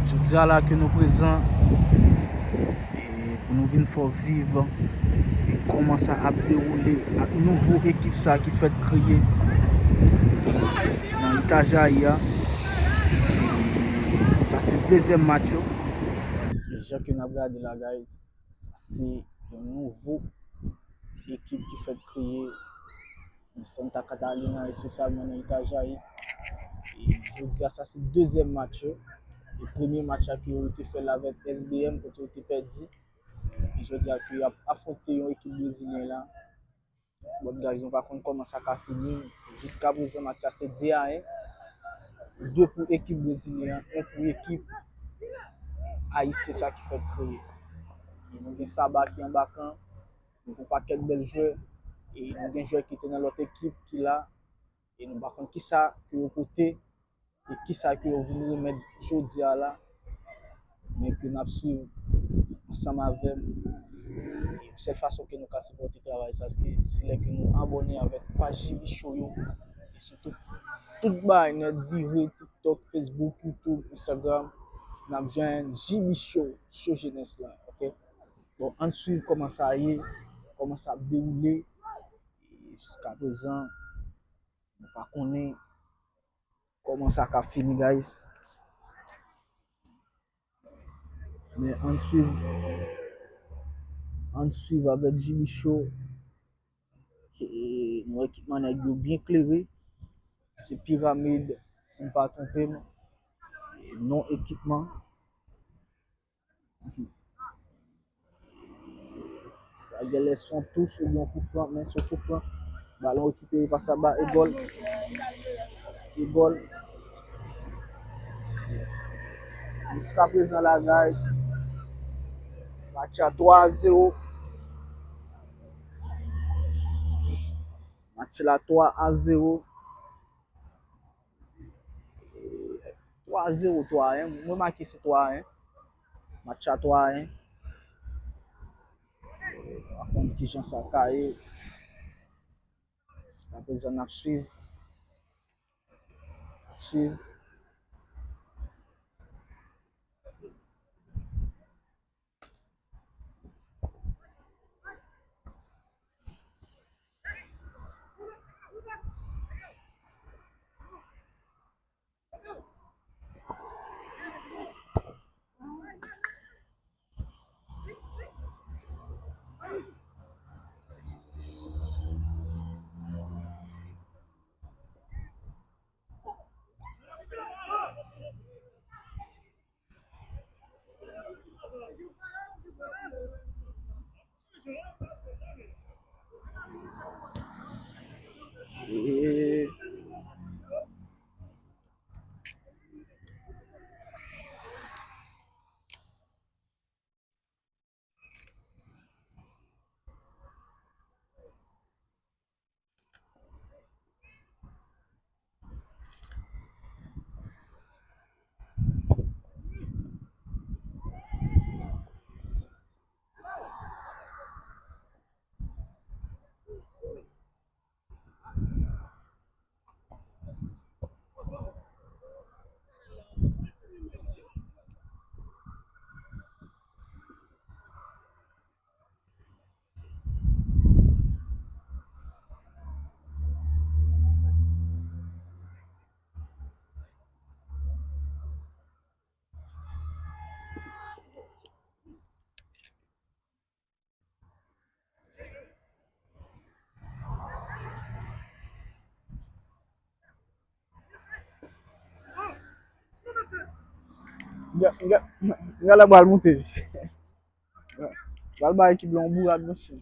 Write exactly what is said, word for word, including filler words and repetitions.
Jodi a la ke nou prezan, e pou nou vin fè w viv, e kòman sa ap dewoule ak nouvo ekip sa ki fèk kreye, e nan Itajaí a. E sa se dezyèm match yo. E jan ke n ap gade la, guys, sa se yon nouvo ekip ki fèk kreye nan Santa Catarina, espesyalman nan Itajaí. E jodi a, sa se dezyèm match yo. E premye match la ke yo te fè l avèk S B M, kote yo te pèdi. E jodi a, ke y ap afwonte yon ekip brezilyen la. Bon, guys, nou pa konn kòman sa ka fini. Jiskaprezan, match la se de a en. De pou ekip brezilyen an, en pou ekip ayisyen sa ki fèk kreye. E nou gen Saba ki anba kan, nou gen yon pakèt bèl jwè, e nou gen jwè ki te nan lòt ekip ki la, e nou pa konn kisa ke yo pote, e kisa ke yo vin remèt jodi a la, men ke n ap swiv ansanm avè m. E sèl fason ke nou ka sipòte travay sa, se, se lè ke nou abòne avèk paj J B Show yo, e sou tout, tout bagay nèt, vire, TikTok, Facebook, YouTube, Instagram, n ap jwenn J B Show, Show Jeunesse la, oke? Bon, ann swiv kòman sa ye, kòman sa ap dewoule. E jiskaprezan, nou pa konnen kòman sa ka fini, guys. Men ann swiv, ann swiv avèk J B Show. E nou wè ekipman nèg yo byen klere. Se piramid, si m pa twonpe m. E non ekipman. Sa genlè se yon touch oubyen yon koufran, men se yon koufran. Balon rekipere pa Saba, e gòl. E gòl. Yes. Jiskaprezan la, guys, match la twa a zewo. Match la twa a zewo. Twa zewo, twa a en. Mwen make se twa a en. Match la twa a en. Pa konn kijan sa ka ye. Jiskaprezan n ap swiv. N ap swiv. Nga, nga, nga la pral moute. Pral bay ekip la yon bourad, mesye.